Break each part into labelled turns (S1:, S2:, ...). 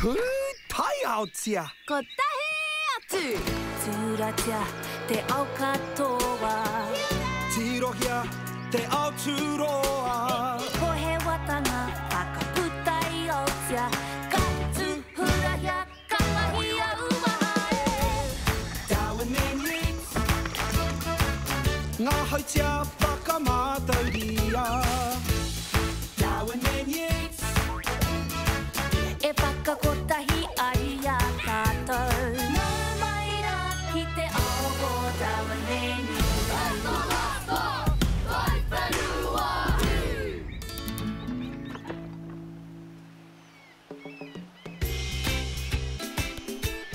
S1: Pūtaiaotia!
S2: Kotahi atu!
S3: Tūratia te ao katoa.
S1: Tirohia te ao tūroa.
S3: Pohewatanga whakaputa i Aotea. Ka tūhurahia, ka mahia uaha e.
S1: Darwin and Yeats. Ngā hautia whakamātauria. Darwin and Yeats.
S3: E whakakotahi ai i a tātou. Nau mai rā ki te ao o Darwin and Yeats.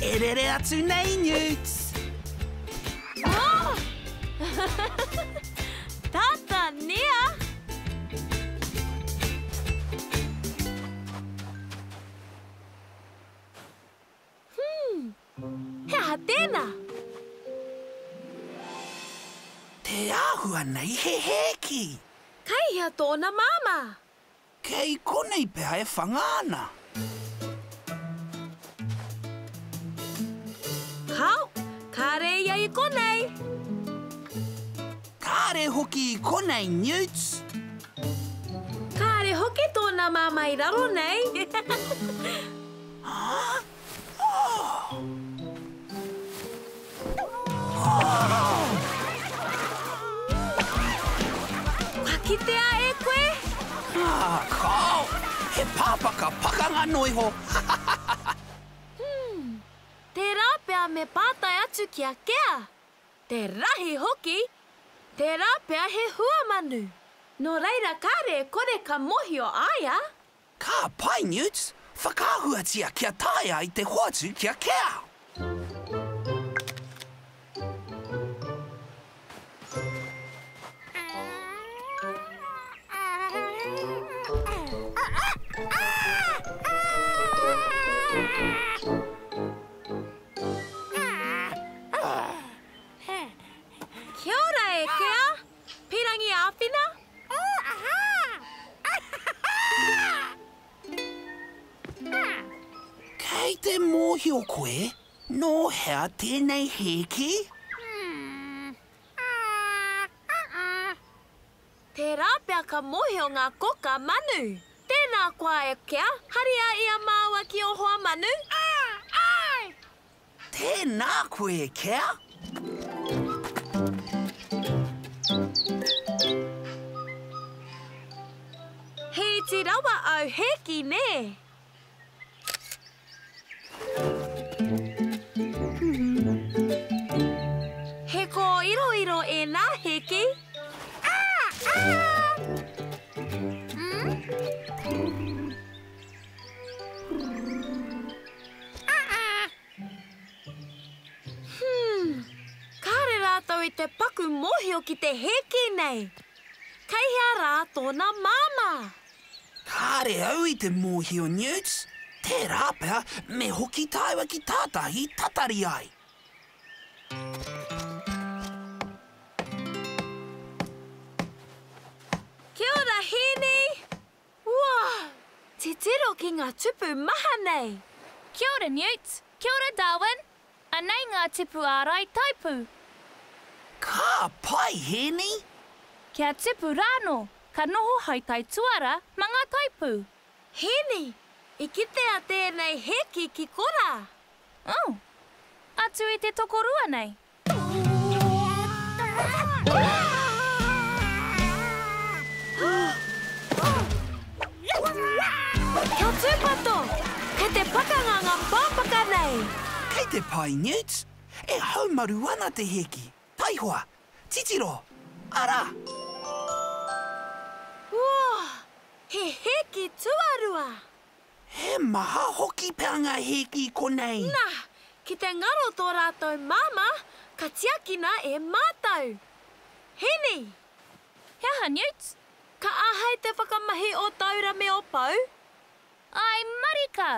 S1: E rere atu nei, Newts!
S2: Oh! Tata, nea? Hmm, he aha tēnā?
S1: Te āhua nei he hēki!
S2: Kei hea tōna māmā?
S1: Kei konei pea e whanga ana.
S2: Kao, kāre ia i konei.
S1: Kāre hoki i konei, Newts.
S2: Kāre hoki tōna māmā i raro nei.
S1: Hā? Oh! Oh!
S2: Kua kitea e koe?
S1: Ah, kao! He pāpaka pakanga noa iho!
S2: Hmm, tērā pea me pātai atu ki a Kea. Te rahi hoki! Tērā pea he hua manu. Nō reira kāre e kore ka mōhio a ia.
S1: Ka pai, Newts! Whakaahuatia kia taea ai te hoatu ki a Kea!
S2: Kia ora e Kea! Pirangi āwhina?
S1: Kei te mōhio koe nō hea tēnei hēki?
S2: Tērā pea ka mōhio ngā koka manu. Tēnā koa e Kea, haria i a māua ki ō hoa manu.
S1: Tēnā koe e Kea.
S2: He iti rawa au hēki, nē? He kōiroiro ēnā hēki. Hmm, kāre rātou i te paku mōhio ki te hēki nei. Kei hea rā tōna māmā?
S1: Kāre au i te mōhio, Newts. Tērā pea me hoki tāua ki tātahi tatari ai.
S2: Kia ora, Hēni! Wow! Titiro ki ngā tupu maha nei!
S4: Kia ora Newt, kia ora Darwin! Anei ngā tipu ārai taipu.
S1: Ka pai, Hēni!
S4: Kia tipu rānō, ka noho hai taituara ma ngā taipu.
S2: Hēni, i kitea tēnei hēki ki korā?
S4: Oh! Atu i te tokorua nei.
S2: Kia tūpato! Kei te pakanga ngā pāpaka nei!
S1: Kei te pai, Newt. E haumaru ana te hēki. Taihoa! Titiro! Arā!
S2: Whoa! He hēki tuarua!
S1: He maha hoki pea ngā hēki i konei.
S2: Na, ki te ngaro tō rātou māmā, ka tiakina e mātou. Heni!
S4: He aha, Newt?
S2: Ka āhei te whakamahi o taura me o pou?
S4: Āe marika!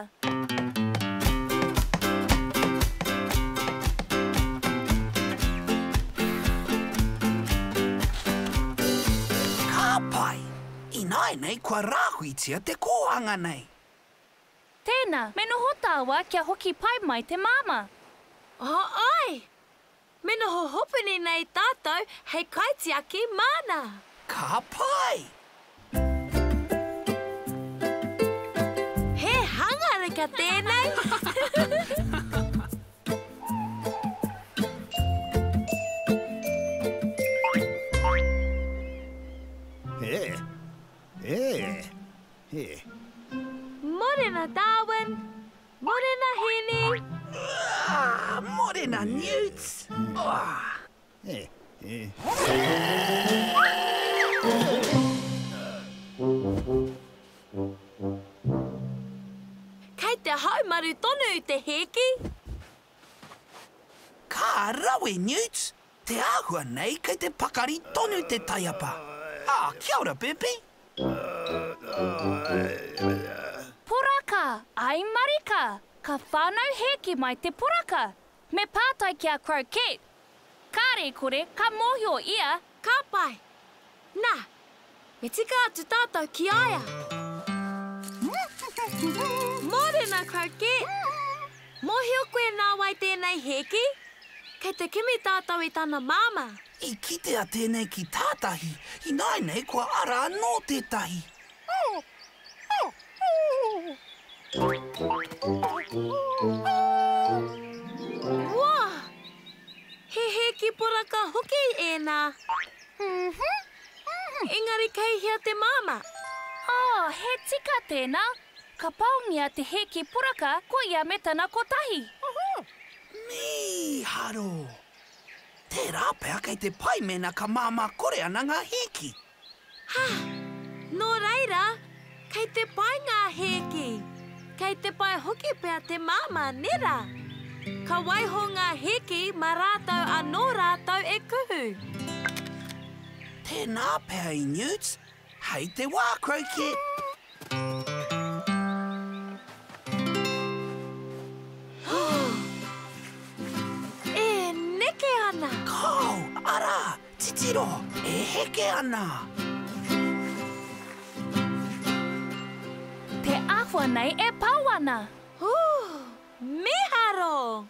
S1: Ka pai! Ināianei kua rāhuitia te kōhanga nei.
S4: Tēnā, me noho tāua kia hoki pai mai te māmā.
S2: Oh, āe! Me noho hopuni nei tātou hei kaitiaki māna.
S1: Ka pai!
S2: He hangareka tēnei!
S5: He. He. He.
S2: Morena Darwin! Morena Hēni!
S1: Ah, morena Newts! Ah.
S5: He. He.
S2: Kei te haumaru tonu te hēki.
S1: Ka rawe Newts! Te āhua nei kei te pakari tonu te taiapa. Ah, kia ora Burpee!
S4: Poraka, ai marika! Ka whānau hēki mai te poraka. Me pātai ki a Croquette. Kāre i kore, ka mōhio ia.
S2: Ka pai. Nā, me tika atu tātou ki a ia. Mōrena, Croquette! Mōhio koe nā wai tēnei hēki? Kei te kimi tātou i tana māmā.
S1: I kitea tēnei ki tātahi, ināianei kua ara anō tētahi.
S2: Wā! He hēki poraka hoki ēnā. Engari kei hea te māmā?
S4: Oh, he tika tēnā. Ka paongia te hēki poraka ko ia me tana kotahi.
S1: Mīharo! Tērā pea kei te pai mēnā ka māmā kore ana ngā hēki.
S2: Ha! Nō reira, kei te pai ngā hēki. Kei te pai hoki pea te māmā, nē rā? Ka waiho ngā hēki mā rātou anō rātou e kuhu.
S1: Tēnā pea i Newts, hei te wā, Croquette!
S2: E neke ana!
S1: Kāo, arā, titiro, e heke ana!
S4: Te āhua nei e pao ana!
S2: Ooh, mīharo!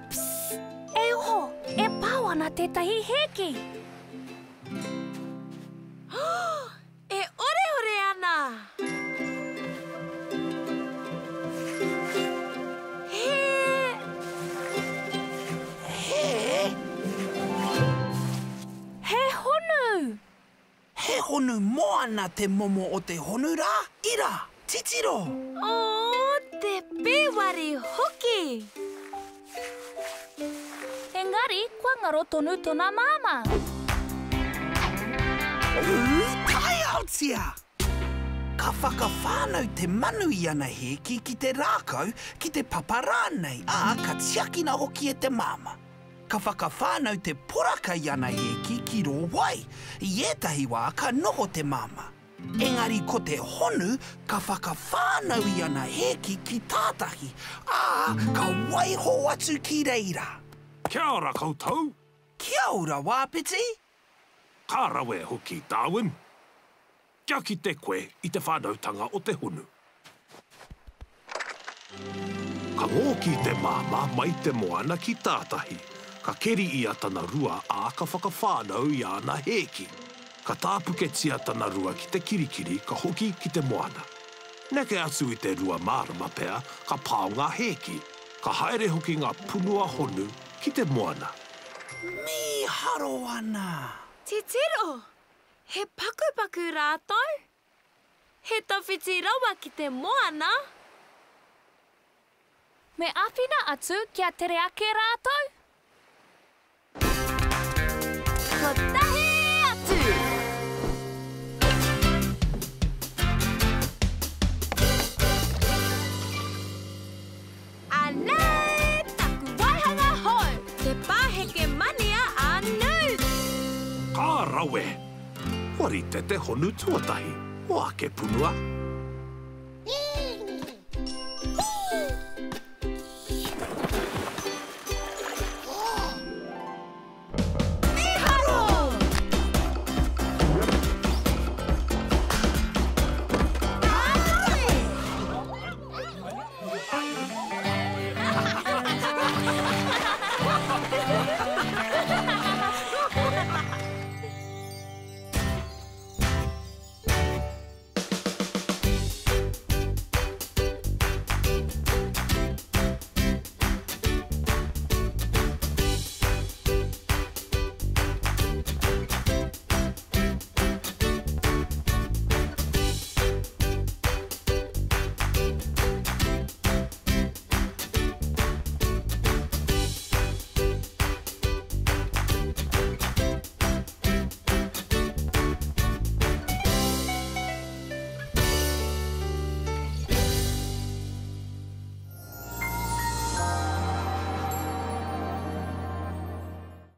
S4: Psst! E oho, e pao ana tētahi hēki!
S2: E oreore ana! He.
S1: He.
S4: He honu!
S1: He honu moana te momo o te honu rā, ira, titiro!
S2: Ō, te pīwari hoki!
S4: Engari, kua ngaro tonu tona māmā.
S1: Ū, taiaotia! Ka whakawhānau te manu i ana hēki ki te rākau, ki te papa rānei, ā, ka tiakina hoki e te māmā. Ka whakawhānau te poraka i ana hēki ki rō wai. I ētahi wā ka noho te māmā. Engari ko te honu ka whakawhānau i ana hēki ki tātahi, ā, ka waiho atu ki reira.
S6: Kia ora koutou!
S1: Kia ora Wāpiti!
S6: Ka rawe hoki Darwin. Kia kite koe i te whānautanga o te honu. Ka ngōki te māmā mai te moana ki tātahi. Ka keri ia tana rua ā ka whakawhānau i āna hēki. Ka tāpuketia tana rua ki te kirikiri ka hoki ki te moana. Neke atu i te 2 marama pea ka pao ngā hēki. Ka haere hoki ngā punua honu ki te moana.
S1: Mīharo ana!
S2: Titiro! He pakupaku rātou? He tawhiti rawa ki te moana?
S4: Me āwhina atu kia tere ake rātou?
S2: Kotahi atu! Anei taku waihanga hou, te pāheke mania a Newt!
S6: Ka rawe! Kua rite te honu tuatahi o ake punua.